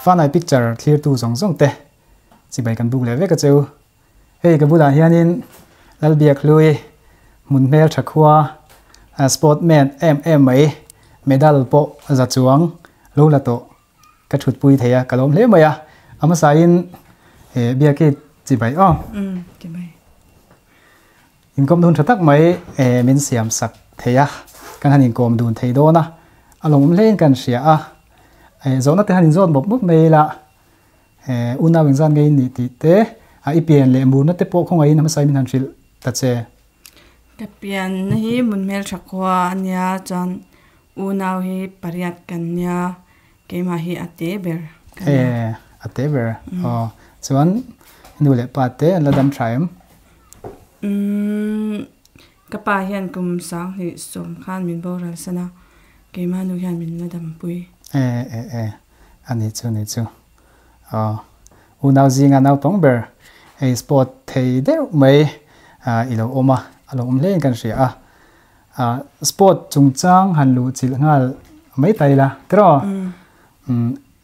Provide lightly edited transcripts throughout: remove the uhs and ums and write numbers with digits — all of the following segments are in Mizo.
Fanai picture thlir tu zawng zawng te chibai kan buk leh vek a cheu. Hei ka bulah hianin Lalbiakhlui hmun hmel tha khua sportman em em mai medal pawh za chuang lo la tawh ka thutpui thei a ka lawm hle mai a. A hmasain Biaki chibai aw. Chibai. Inkawm dun tha tak mai min siam sak thei a, kan han inkawm dun thei dawn a, a lawmawm hlein kan hria a. Zawhna te han inzawt mawp mawp mai ila unau engzat ngei in nih tih te, a i pian leh murna te pawh khawngaihin hmasa min han hrilh ta che. Ka pianna hi Hmunhmeltha khua a nia chuan unau hi pariat kan nia, keimah hi a te ber ka nia. E, a te ber aw. Chuan nu leh pa te an la dam tha em? Umm, ka pa hian kum sanghnih sawm khan min boral san a, keimah nu hian min la dampui. E, e, e, a nih chu, nih chu. Aw, unau zinga naupang ber hei sport thei deuh mai i lo awm a, a lo awm hlein kan hria a. Sport chungchang han luh chilh nghal mai ta ila tiraw?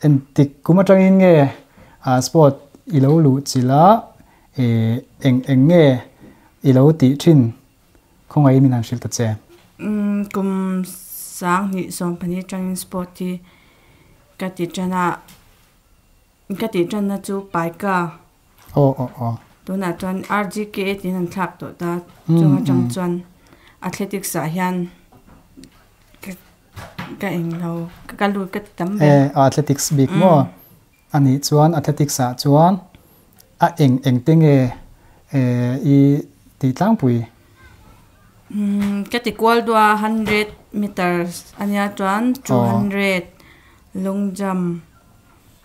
Engtik kum atangin nge sport i lo luh chilh a, eng eng nge i lo tih thin Khawngaih min han hrilh ta che. Kum 2012 atangin sport hi ka ti tan a, ka tih tanna chu Paika. Aw aw aw. Tunah chuan RGKA tiin an thlak tawh ta, chung atang chuan athletics ah hian ka ka englo ka lut ka ti tam ber. E athletics bik maw? Anih chuan athletics ah chuan A eng eng te nge i tih tlangpui? Ka ti kual duah a, 100 meters a nia chuan 200, long jump,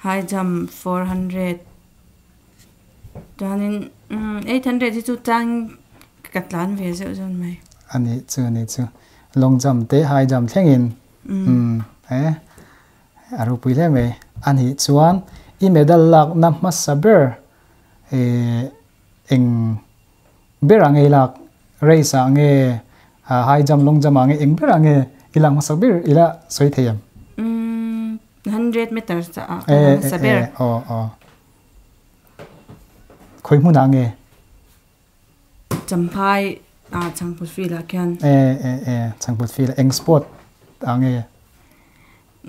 high jump 400 chuanin 800 hi chu tlang ka tlan ve zeuh zeuh mai. A nih chu a nih chu, long jump te high jump thlengin e. A ropui hle mai. A nih chuan i medal lakna hmasa ber eng ber ah nge i lak? Race ah nge, high jump, long jump ah nge eng ber ah nge i lak hmasa ber i la sawi thei em? 100 meters ah ka la hmasa ber. Aw aw. Khawi hmun ah nge? Champhai ah Changput field ah khian. E e e Changput field eng sport ah nge?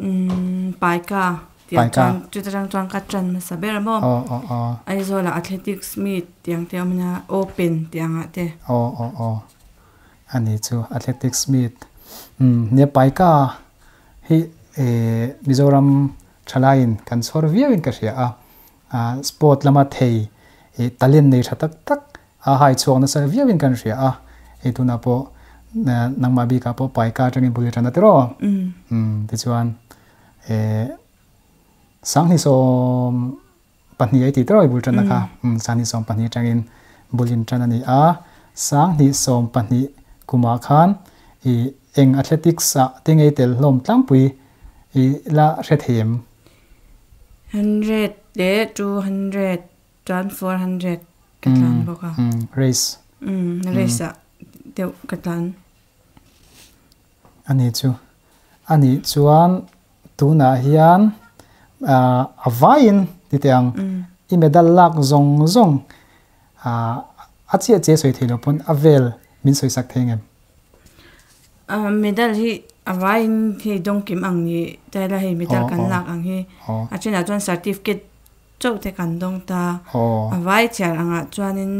Umm Paika tiang chuan chuta tang chuan ka tan hmasa ber a maw? Aw aw aw. Aizawl ah athletics meet tiang te awm ania open tiang ah te. Aw aw aw ani chu athletics meet umm nia Paika hi e Mizoram thalaiin kan chhawr viau in ka hria a Sport lama thei talent nei tha tak tak a hai chhuak nasa viau in kan hria a, hei tunah pawh nangmah bikah pawh paika atangin bul i tan a tiraw? Tichuan 2024 ai tih tiraw i bul tanna kha? 2024 atangin bul in tan a ni a, 2012 kumah khan i eng athletics ah te ngei tel hlawm tlangpui i la hre thei em? 100 leh 200 chuan 400 ka tlan bawk a. Race. Race ah deuh ka tlan. A ni chu. A nih chuan tunah hian a vaiin ti teh ang i medal lak zawng zawng a chiah chiah sawi thei lo pawn a vel min sawi sak thei ngem? Medal hi a vaiin hei dawngkim ang ni ta ila hei medal kan lak ang hi a thenah chuan certificate chauh te kan dawng ta a vai chhiar angah chuanin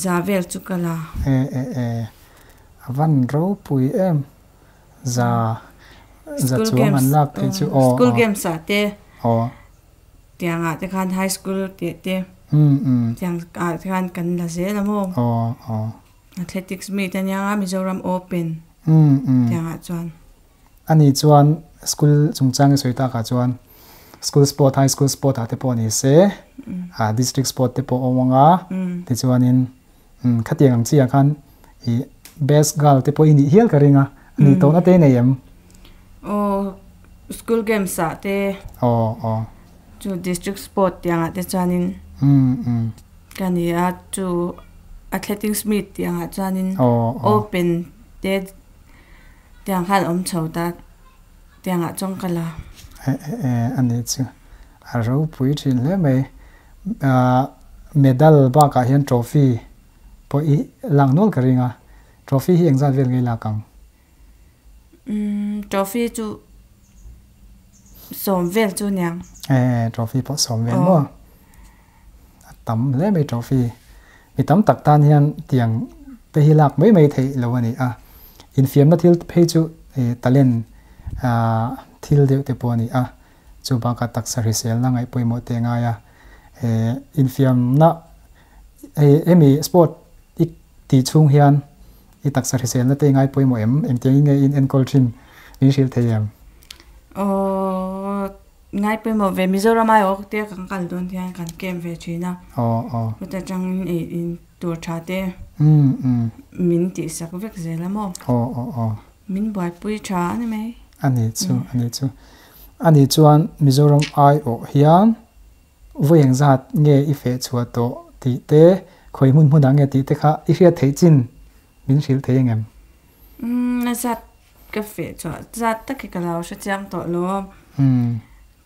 za vel chu ka la. E e e a van ropui em za za chuang an lak thei chu aw school games ah te tiangah te khan high school tih te tiang ah te khan kan la zel a maw. Athletics meet a nia Mizoram Open tiangah chuan. Ani chuan school chungchang i sawi takah chuan school sport, high school sport ah te pawh ni se, district sport te pawh awm ang a, tichuanin khatiang ang chiah khan i best girl te pawh i nih hial ka ring a, ni tawhna te i nei em? Aw, school games ah te. Aw, aw. Chu district sport tiangah te chuanin ka ni a, chu athletics meet tiangah chuanin open te tiang khan a awm chho ta tiangah chuan ka la. E e a ni chu. A ropui thin hle mai. Medal bakah hian trophy pawh i lak nual ka ring a. Trophy hi engzat vel nge i lak ang? Umm trophy chu sawm vel chu niang. E trophy pawh sawm vel maw? A tam hle mai trophy. Mi tam tak tan hian tiang te hi lak mai mai theih lo a ni a. Infiamna thil phei chu talent thil deuh te pawh a ni a. Chu bakah taksa hriselna ngaih pawimawh te a ngai a. Infiamna hemi sport i tih chhung hian i taksa hriselna te i ngai pawimawh em? Engtiangin nge in enkawl thin min hrilh thei em? Aw ngai pawimawh ve Mizoram ai awk te kan kal dawn hian kan camp ve thin a. Aw aw. Chuta tangin ei in tur tha te min tihsak vek zel a maw? Aw aw aw. Min buaipui tha a ni mai. A ni chu a ni chu. A ni chuan Mizoram ai awh hian vawi engzat nge i feh chhuah tawh tih te, khawi hmun hmunah nge tih te kha i hriat theih chin min hrilh thei engem? Umm a zat ka feh chhuah zat tak hi ka lo hre chiang tawh lo.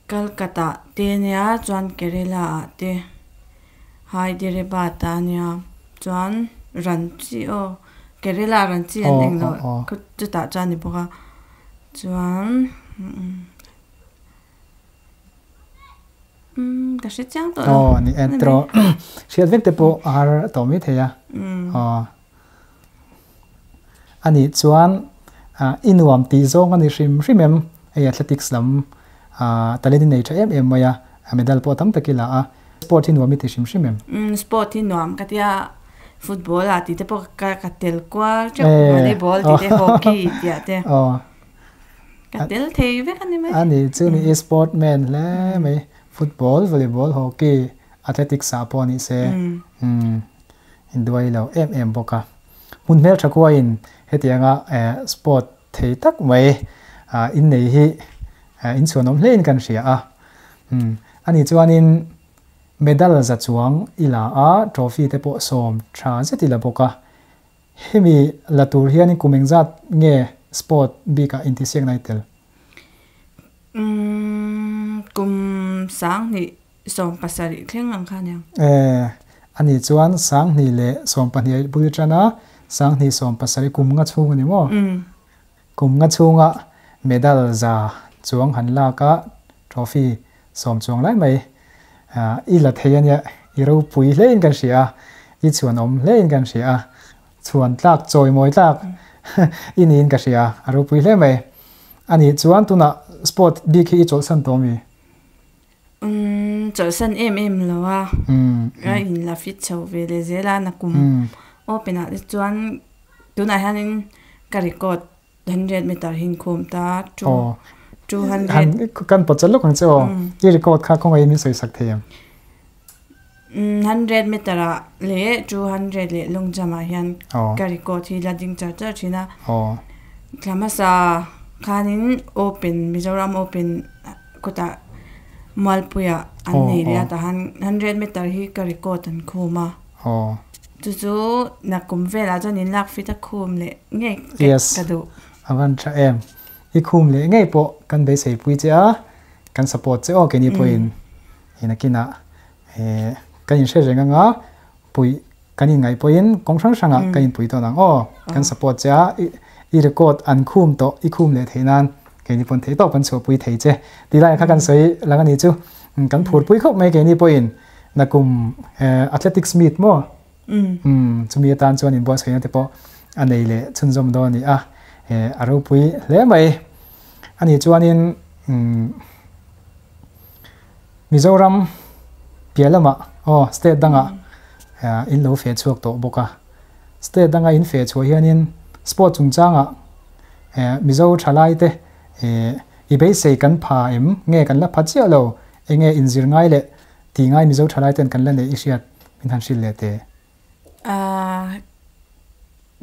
Kolkata te nia chuan Kerala ah te Hyderabad ah nia chuan Ranchi aw Kerala ah Ranchi an eng lo chutah chuan a ni bawk a chuan umm ka hre chiang tawh lo. Aw ni e tiraw hriat vek te pawh a har tawh mai thei a aw. A nih chuan i nuam tih zawng a ni hrim hrim em? Hei athletics lam talent i nei tha em em mai a, medal pawh tam tak i la a, sport hi nuam i ti hrim hrim em? Umm sport hi nuam ka tia, football ah tih te pawh ka tel kual teuh, volleyball tih te, hockey tih ah te ka tel thei vek a ni mai. A nih chu ni i sport man hle mai, football, volleyball, hockey, athletics ah pawh a nih se. Umm. Induai lo em em bawk a. Hmun hmeltha khuain hetianga sport thei tak mai innei hi inchhuanawm hlein kan hria a. Ani chuanin medal za chuang i la a, trophy te pawh sawm tha zet i la bawk a. Hemi la tur hianin kum engzat nge sport bikah intihsiakna i tel? Kum 10,000 17 thleng ang kha aniang. E, ani chuan 2012 bul tan a, 2017 kum nga chhung a ni maw? Kum nga chhunga medal za chuang han lak a, trophy sawm chuang lai mai i la thei a nia, i ropui hlein kan hria a, i chhuanawm hlein kan hria a, chhuan tlak, chawimawi tlak i niin ka hria, a ropui hle mai. Ani chuan tunah sport bik hi i chawlhsan tawh mi? Umm chawlhsan em em lo a, a in la fit chho ve leh zel a nakum open ah te chuan tunah hianin ka record 100 meter hi inkhawm ta two 200 Kan pawt chat lawk ang che aw, i record kha khawngaih min sawi sak thei em? 100 meter ah leh 200 leh long jump ah hian ka record hi la ding char char thin a, thla hmasa khanin open Mizoram open kawtah Mualpuiah an nei leh a tahan 100 meter hi ka record an khum a, chu chu nakum velah chuan in lak fit a khum leh ngei ka duh. A van tha em, i khum leh ngei pawh kan beisei pui che a, kan support che aw keini pawhin. Nakinah kan inhre reng anga puih kan inngaih pawhin kawng hrang hrangah kan inpui tawn ang aw. Kan support che a, i record an khum tawh i khum leh theih nan keini pawn theih tawp kan chhuahpui thei che. Tih laiah kha kan sawi lang a ni chu. Kan phurpui khawp mai keini pawhin nakum athletics meet maw? Chumi atan chuan inbuatsaihna te pawh a nei leh chhunzawm dawn a ni a, a ropui hle mai. Ani chuanin Mizoram piah lamah aw state dangah in lo feh chhuak tawh bawk a. State danga in feh chhuah hianin sport chungchangah Mizo thalai te i beisei kan pha em nge kan la pha chiah lo enge inzir ngai leh tih ngai Mizo thalai ten kan la neih i hriat min han hrilh leh teh.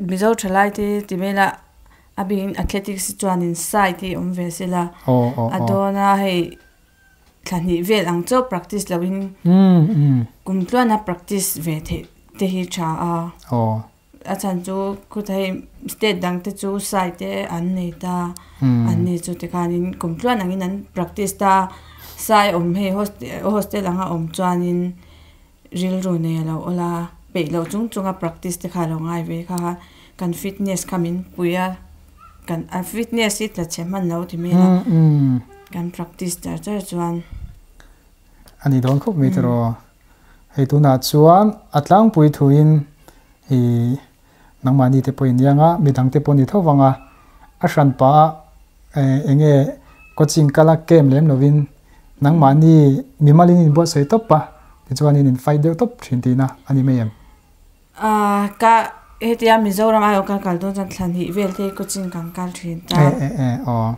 Mizo thalai te ti mela a bikin athletics hi chuanin side hi awm ve sela a dawn a hei thla hnih vel ang chauh practice loin kum tluana practice ve theih te hi tha a a chhan chu khawthei hei state dang te chu side te an nei ta an ni chu tikhanin kum tluan angin an practice ta. Sai awm hei hostel anga awm chuanin rilru nei a lo awl a, peih loh chung chunga practice te kha a lo ngai ve kha kha kan fitness kha min pui a, kan a fitness hi tla chhe hman lo ti mai ila kan practice char char chuan. A ni dawn khawp mai tiraw. Hei tunah chuan a tlangpui thuin i nangmahni te pawh in iang a, midang te pawh ni tho vang a, a hran pah a eng nge coaching kal a camp lem lovin nangmahni mimal in inbuatsawi tawp a, tichuan in in fight deuh tawp thin tihna a ni mai em? Ahh ka hetia Mizoram aiawh ka kal dawn chuan thlan hnih vel te coaching kan kal thin ta. E e e aw.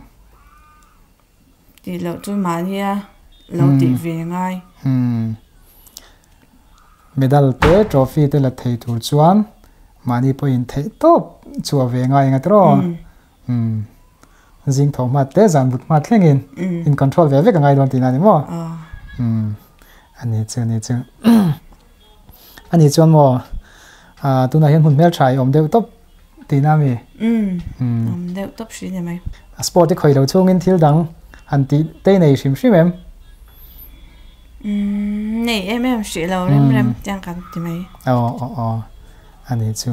Tih loh chu mahnia lo tih ve ngai. Umm. Medal te trophy te la thei tur chuan mahni pawhin theih tawp chhuah ve ngai eng a tiraw? Umm. Zing tho hmat te zan but hmat thlengin in control ve vek a ngai dawn tihna a ni maw? Umm. A ni chu a ni chu. A ni chuan maw tunah hian hmun hmeltha i awm deuh tawp tihna a mi? Umm. Awm deuh tawp hri ni mai. A sport i khawih lo chungin thil dang han tih te i nei hrim hrim em? Umm nei em em hrih lo rem rem tiang kan ti mai. Aw aw aw a ni chu.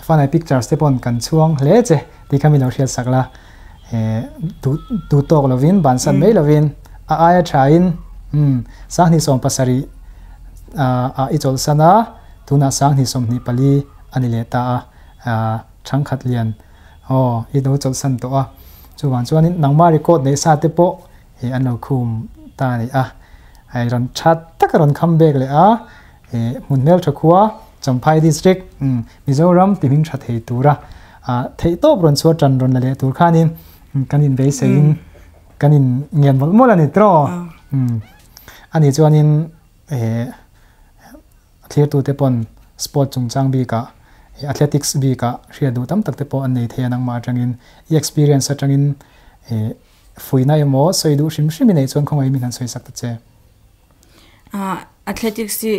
Fanai pictures te pawn kan chhuang hle che tih kha mi lo hriat sak la. Duh duh tawk lovin bansan mai lovin a aia thain umm sanghnih 70 ah i chawlhsan a tunah sanghnih 24 a ni leh ta a thangkhat lian aw i lo chawlhsan tawh a chuvang chuanin nangma record neih sa te pawh ih an lo khum ta a ni a hei rawn tha tak a rawn kham bek leh a ih hmun hmeltha khua Champhai district umm Mizoram ti hming tha thei tura ah theih tawp rawn chhuah tan rawn la leh tur khanin kan inbeiseiin kan in ngen mawlh mawlh a ni tiraw umm a nih chuanin ih Thlirtute pawn sport chungchang bikah, athletics bikah hriat duh tam tak te pawh an nei thei a nangmah atangin i experience atangin fuihna emaw sawi duh hrim hrim i neih chuan khawngaih min han sawi sak ta che. Athletics hi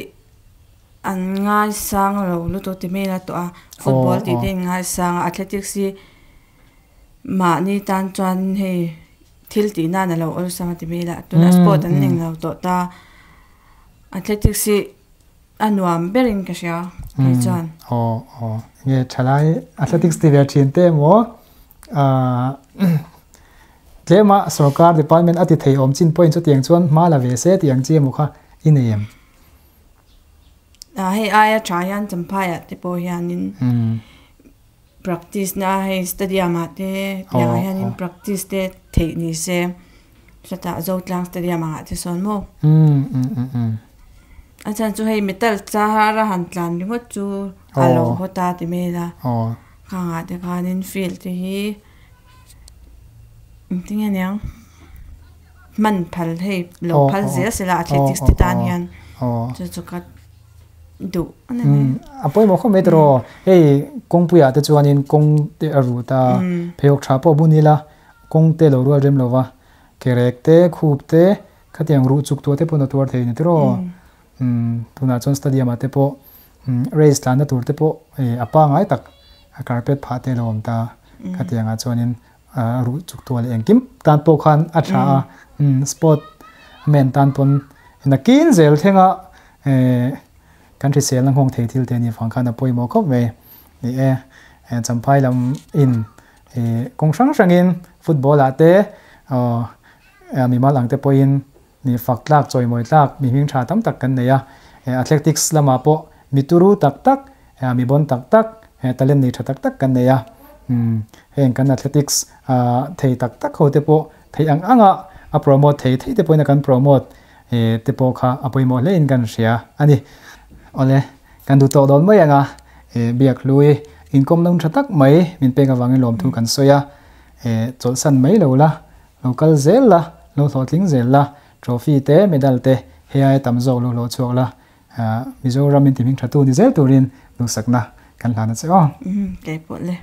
an ngaisang lo lutuk ti hmel a tawh a, football tih te an ngaisang a, athletics hi mahni tan chuan hei thil tih nan a lo awlsam a ti hmel a, tunah sport an eng lo tawh ta. Athletics hi a nuam berin ka hria kei chuan. Aw aw nge thalai athletics ti ve thin te emaw tlema sorkar department a ti thei awm chin pawhin chutiang chuan hma la ve se tih ang chi emaw kha i nei em? A hei aia tha hian Champhai ah te pawh hianin practice na hei stadium ah te tiang ah hianin practice te theih ni se chutah Zotlang stadium ang ah te sawn maw a chhan chu hei metal char a han tlan ringawt chu a lo haw ta ti mai ila khang ah te khanin field te hi engtin nge niang hman phal hei lo phal zel sela athletics te tan hian chu chu ka. duh a ni mai. A pawimawh khawp mai tiraw hei kawngpuiah te chuanin kawng te a rut a pheiawk tha pawh bun ila kawng te lo rual rem lova kerek te khup te khatiang ruh chuk tuah te pawh na tuar thei a ni tiraw tunah chuan stadium ah te pawh race tlanna tur te pawh a pangai tak a carpet phah te a lo awm ta khatiang ah chuanin ruh chuk tuah leh engkim tan pawh khan a tha a sport man tan pawn nakin zel thlenga Kan hriselna nghawng thei thil te a nih vang khan a pawimawh khawp mai. Ni e, Champhai lam in kawng hrang hrangin football ah te mimal ang te pawhin mi fak tlak, chawimawi tlak, mi hming tha tam tak kan nei a. Athletics lamah pawh mi turu tak tak, mi bon tak tak, talent nei tha tak tak kan nei a. Heng kan athletics thei tak tak ho te pawh theih ang anga a promote thei thei te pawhin a kan promote He te pawh kha a pawimawh hle in kan hria a ni. Awle, kan duh tawh dawn mai ang a, e Biakhlui, inkawm lung tha tak mai min pek avangin lawmthu kan sawi a, e chawlhsan mai lo la, lo kal zel la, lo hlawhtling zel la, trophy te, medal te hei aia tam zawk lo hlawh chhuak la, Mizoram in ti hming tha tu ni zel turin duhsakna kan hlan a che aw. Kei pawh le.